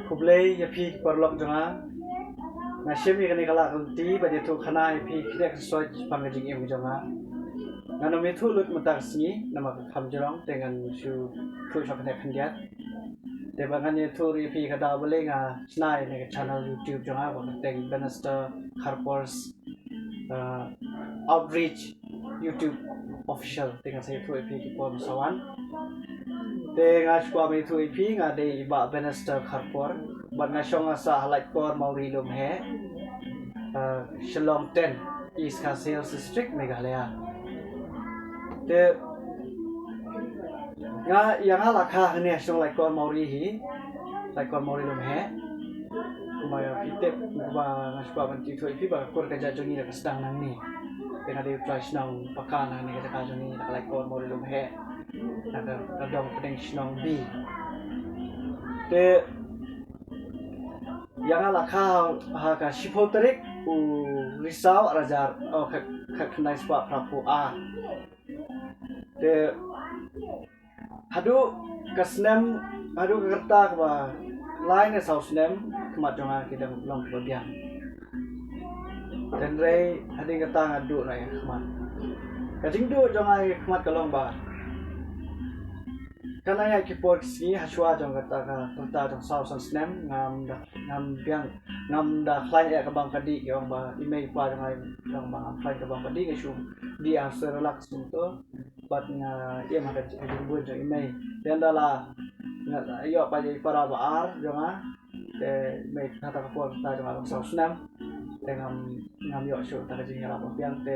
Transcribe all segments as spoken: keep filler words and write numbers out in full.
Khublei ïa phi ki paralok jong nga. Nga shim ïa kane ka lad ka lynti ban ïathuh khana ïa phi ki dei ka soi shaphang ka jingim jong nga. Ngan ym ïathuh lut mynta ka sngi namar ka kham jrong, te ngan shu thuh sha kane khyndiat. Te ba ngan ïathuh ïa phi ka daw balei nga shna ïa kane ka channel YouTube jong nga ba ka kyrteng Bannister Kharpor's uh, Outreach YouTube Official, te ngan sa ïathuh ïa phi ki por ba sa wan. Te nga shu kwah ban ïathuh ïa phi, nga dei i Bah Bannister Kharpor, bad nga shong nga sah ha Laitkor Mawri Lumheh, uh, Shillong Ten, East Khasi Hills District, Meghalaya. Te nga, ïa nga la kha hangne ha shnong Laitkor Mawri hi, Laitkor Mawri Lumheh. Kumba ïa phi tip, kumba nga shu kwah ban ïathuh ïa phi ba ka kur ka jait jong ngi la ka sdang nangne. Te nga dei u trai shnong paka nangne ka jaka jong ngi, na ka Laitkor Mawri Lumheh, na ka, ka dong pdeng shnong B. Te ïa nga la kha ha ka shiphew tarik u Risaw ar hajar, oh, khat, khatkhyndai spah phraphew ar. Te haduh ka snem, haduh ka rta kaba lai ne saw snem, khmat jong nga ki dang long kiba biang. Hynrei hadien kata nga duh noh ïa ka khmat. Ka jingduh jong nga ïa ka khmat ka long ba ka nang ïa ki por ki sngi hashwa jong kata ka rta jong saw san snem, ngam da, ngam biang, ngam da khlaiñ ïa ka bam ka dih, ki ong ba i mei i pa jong nga ki ong ba ngam khlaiñ ka bam ka dih, nga shu dih ha Cerelac sum to. Bad nga im ha ka jingbun jong i mei. Te ynda la nga ïoh pat ïa i para ba ar jong nga. Te i mei, kata ka por kata jong nga long saw snem. Te ngam, ngam ïoh shuh kata ka jingïarap ba biang. Te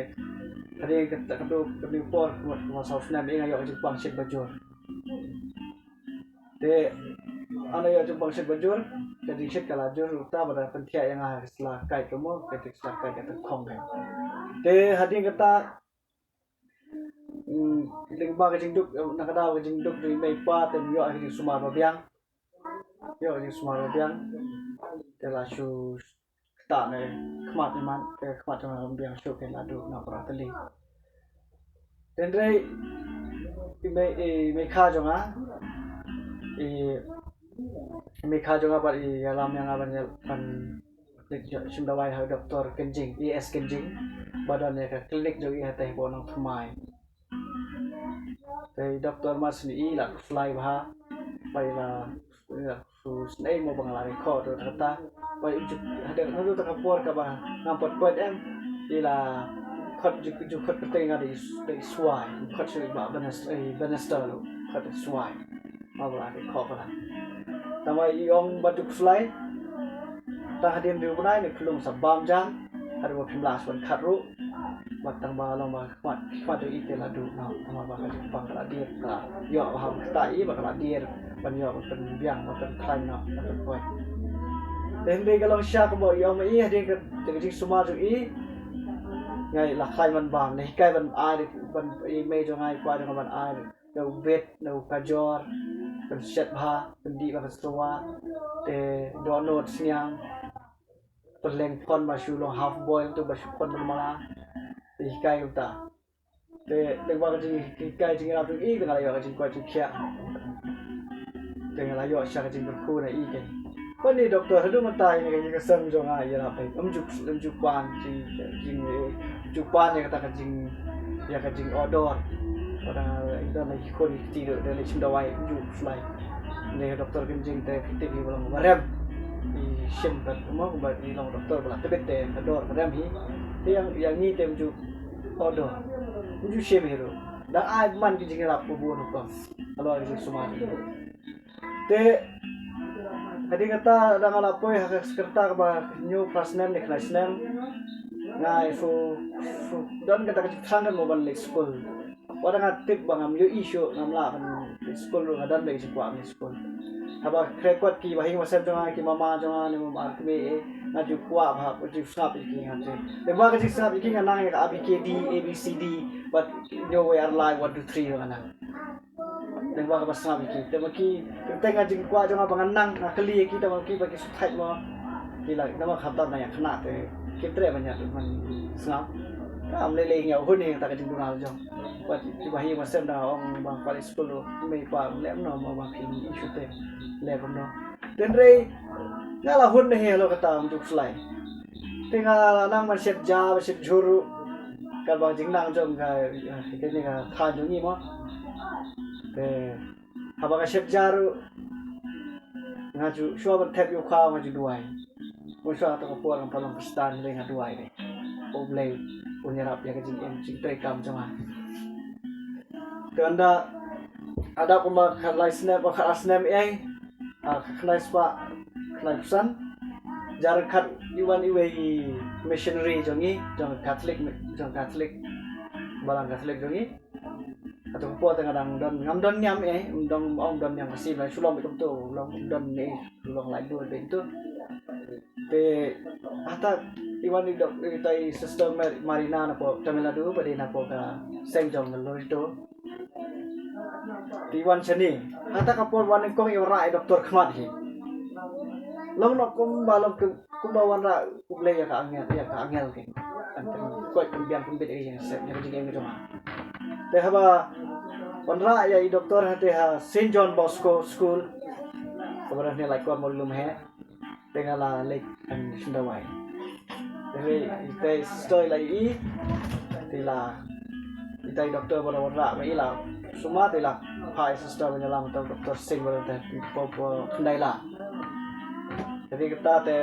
hadien kata, kata ka por kumba saw snem, i nga ïoh ka jingpang shit ba jur. Te ynda ïoh jingpang shit ba jur, ka jingshit ka la jur, uta ba da pynthiah ïa nga ha ka sla kait ka mo, ka sla kait ka tyngkhong ka. Te hadien kata, mm, lyngba ka jingduk, eh, na ka daw ka jingduk jong i mei i pa, te ym ïoh ka jingsumar ba biang. Ïoh ka jingsumar ba biang. Te la shu ktah ne khmat ne mat, te khmat jong nga ym biang shuh, te la duh na para tylli. Hynrei i mei, i mei kha jong nga, i, i mei kha jong nga bad i ïalam ïa nga ban ïa, ban leit shim dawai ha u Doktor Kynjing, E S Kynjing, ba don ïa ka klinik jong i hatei hapoh Nongthymmai. Te i doktor mar syn i la khuslai bha, ba i la, i la khuslai mo ba nga la record da kata. Ba i ju, hadien naduh kata ka por kaba ngam pat poi em, i la khot ju, ju khot kyrteng nga da i, da i Swai, khot shu i Bah Bannister, eh, Bannister ruh, khot i Swai. Ba la record ba la. Tang ba i ong ba ju khuslai. Tang hadien hynriew bnai ne khyllung sa bam ja. Haduh ba phim lah shuh ban khat ruh. Bad tang ba long ba khmat, khmat jong i te la duh noh. Tang ba ka jingpang ka la dier, ka la ïoh ba ha kata i ba ka la dier. Ban ïoh ban pynbiang, ban pynkhlaiñ noh, ban pynpoi. Te hynrei ka long shisha kumba i ong ma i, hadien ka, ka jingsumar jong i. Nga la khlaiñ ban bam, la hikai ban ai, ban i mei jong nga i pa jong nga ban ai. Da u bit, da u kajor, pynshet bha, pyndih bha ka syrwa, te dohnud sniang, pynleng phon ba shu long half boil to ba shu phon ba mala, te hikai kumta. Te lyngba ka jinghikai jingïarap jong i, te nga la ïoh ka jingkoit jingkhiah. Te nga la ïoh shisha ka jingkyrkhu na i keiñ. Bad i doktor haduh mynta ïa kane ka jingseng jong nga ïarap bha. Ym ju, ym ju pan jing, jing, ym ju pan ïa kata ka jing, ïa ka jingordor. Lada i don la ki khun ki kti ruh da leit shim dawai ym ju khuslai. Ne doktor Kynjing te phi tip hi ba long ba rem. I shim ka mo ba i long doktor ba la tbit te ka dor ka rem hi. Te ïa, ïa ngi te ym ju ordor. Ym ju shim hi ruh. Da ai man ki jingïarap ba bun ruh. Halor ki jingsumar. Te hadien kata da nga la poi ha ka, ka rta kaba hynñiew phra snem ne khyndai snem. Nga ïa fu, fu don kata ka jingthrang kan mo ban leit skul. Wat la nga tip ba ngam ïohi shuh, ngam lah ban leit skul ruh, nga don beit ka jingkwah ban leit skul. Haba khreh kot ki bahaïing bahasem jong nga, ki mama jong nga ne mama kmie, eh, nga ju kwah bha, ju sngap ïa ki, nga ju. Te ba ka jingsngap ïa ki nga nang ïa ka A B K D, A B C D, bad hynñiew wei ar lai one two three ruh nga nang. Te ba kaba sngap ïa ki. Te ma ki, te nga jingkwah jong nga ba ngan nang, nga kylli ïa ki, te ma ki ba ki sngewthuh mo. Ki la, namar khamtam na ïa khynnah te ki treh ban ïa, ban sngap. Kam lei lei ïa u hun ïa kata ka jingduna jong. Bad ki bahaïing bahasem da ong ba kwah leit skul ruh, mei pa leh kumno mo ba phi ïohi shuh te. Leh kumno. Tynrai nga la hun ne hi lo kata ym ju slai. Te nga la nang man shet ja, man shet jhur ruh. Ka ba jingnang jong ka, kane ka thaiñ jong ngi mo. Te haba ka shet ja ruh, nga ju shuwa ban thep ïa u khaw nga ju duwai. Bun shuwa to ka por ngam pat long Khristan, lei nga duwai de. U Blei un ïarap ïa ka jingim jingtrei kam jong nga. Te ynda, ynda kumba khatlai snem, ba khatlai snem ei, ha ka khyndai spah khyndai phew san, jar khat i wan iwei i missionary jong ngi, jong Catholic, jong Catholic, balang Catholic jong ngi. Hato ka por te nga dang don, ngam don niam ei, ym don, ym don niam Khasi, ba shu long beit kumto, long don ne, shu long lai dur beit kumto. Te hata i wan i dok, i tai Sister Mar-, Marina napoh Tamil Nadu, ba dei napoh ka seng jong Loreto. Te i wan shane, hata ka por wan nyngkong i wanrah i doktor khmat hi. Long noh kumba long kum-, kumba wanrah U Blei ïa ka angel, ïa ka angel ke. Kan pyn-, koit pynbiang pynbit ïa ka sep, ïa ka jingim ka jong nga. Te haba wanrah ïa i doktor ha te ha Saint John Bosco School, kaba don hangne Laitkor Mawlai Lum Heh. Te nga la leit kan shim dawai. Te i tai sister i la ïohi, te i la, i tai doktor ba la wanrah ma i la sumar, te i la phah i sister ban ïalam ha u Doktor Singh ba la dei, po, po, khyndai la. Te kata te,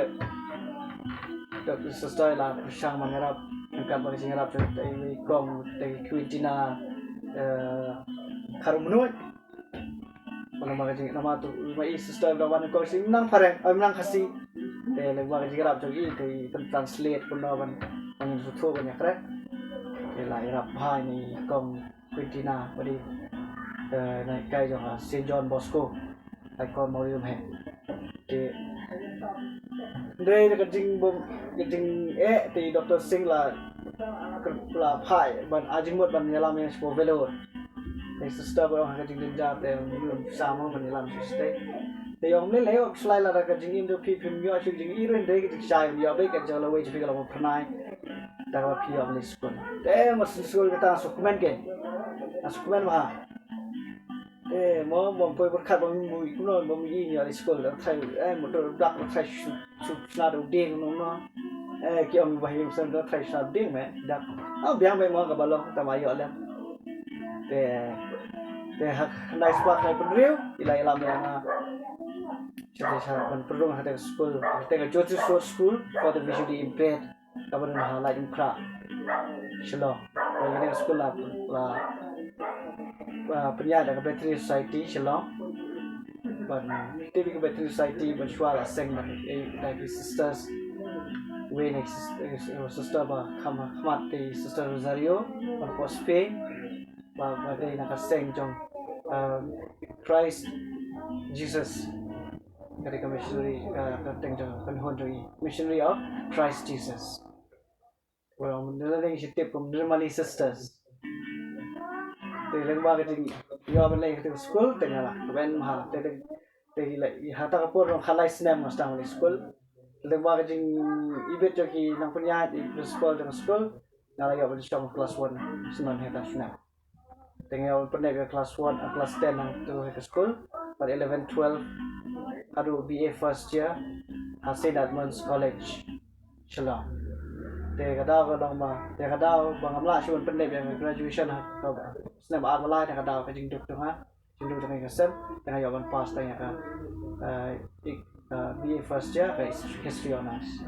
doktor, sister i la pyrshang ban ïarap ryngkat bad ka jingïarap jong i kong, i Quintina, eh, Kharumnuid. Namar ka jing, namar tu, ma i sister da wan ko sing nang phareng, eh, nang Khasi. Te lei ba ka jingïarap jong i, te i pyn translate kumno ban, ban sngewthuh ban ïakren. Te la ïarap bha ïa i kong Quintina, ba dei, eh, na kai jong, ah, Saint John Bosco, Laitkor Mawlai Lum Heh. Te hynrei da ka jingbym, ka jingeh, te i Doktor Singh la, la phah ban ai jingmut ban ïalam ïa nga shapoh Vellore. Te sister ba ong ha ka jingjynjar te ym ïoh pisa mo ban ïalam shatei. Te ong lei lei, wat shlai, lada ka jingim jong phi phim ïoh shuh ka jingïohi ruh, hynrei ka jingshai ym ïoh beit, ka jong lawei jong phi ka long ba phyrnai. Te kaba phi ïoh ban leit skul. Te ma sngewsih kata nga sngewkmen ke. Nga sngewkmen bha. Eh, mo, mo poi pyrkhat ba mu, kumno ba mu ïoh leit skul, da trai, eh, mo to dak da trai shu, shu shna da u dieng no no. Eh, ki ong ba hi san da trai shna dieng me, dak. Ah, biang me mo kaba long, tang ba ïoh lem. Te, te ha khyndai spah khyndai phew hynriew, i la ïalam ïa nga. Sha, sha, ban pynrung ha te ka skul, ha te ka Jyoti Sroat School for the Visually Impaired. Kaba don ha Laitumkhrah, Shillong. Kane ka skul la, la, la pynïaid da ka Bethany Society Shillong. Ban tip ïa ka Bethany Society, ban shuwa la seng da, eh, da ki sisters. Wei na ki sis-, eh, sister ba kham, khmat te Sister Rosario, ban poi Spain. Ba, ba dei na ka seng jong, um, Christ Jesus. Ka dei ka missionary, ka, ka kyrteng jong, kynhun jong i. Missionary of Christ Jesus. Well, ngi la dei ngi tip kum Nirmali Sisters. Te lyngba ka jingïoh ban leit ha ka skul, te nga la kmen bha, te, te, te i la, i ha kata ka por long khatlai snem nga sdang leit skul. Lyngba ka jingibit jong ki nongpynïaid, i principal jong ka skul, nga la ïoh ban shong class one, snem ha kata snem. Te nga ïoh ban pyndep ïa class one, ah, class ten hangto ha ka skul, bad eleven, twelve, haduh B A first year, ha Saint Edmund's College, Shillong. Te ka daw ka long ba, te ka daw ba ngam lah shuh ban pyndep ïa ka graduation ha ka snem ba ar ba lai, te ka daw ka jingduk jong nga, jingduk jong nga ka sem, te nga ïoh ban pass tang ïa ka, eh, ik- Ah, B A first year ka his-, History Honours.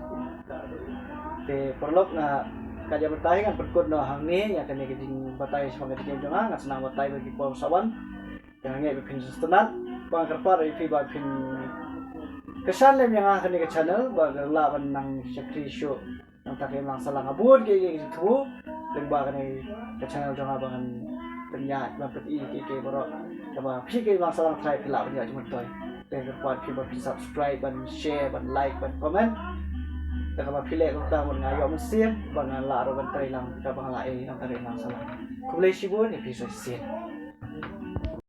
Te paralok, nga, ka jingbatai ngan pynkut noh hangne ïa kane ka jingbatai shaphang ka jingim jong nga, ngan sa nang batai bad ki por ba sa wan. Te nga ngeit ba phin sngewtynnat, bad nga kyrpad ïa phi ba phin kyrshan lem ïa nga ha kane ka channel ba kan lah ban nang shakri shuh. Nangta ka imlang sahlang, nga bun kiei kiei ki jingthmu lyngba kane ka channel jong nga ba ngan pynïaid ban pyni kiei kiei baroh. Kaba phi ka imlang sahlang Trai phi lah ban ïoh jingmyntoi. Te nga kyrpad phi ba phin subscribe, ban share, ban like, ban comment. Te kaba phi leh kumta mut nga ïoh mynsiem ba ngan lah ruh ban trei lang kaba nga lah ei nangta ka imlang sahlang. Khublei shibun ïa phi sa shisien.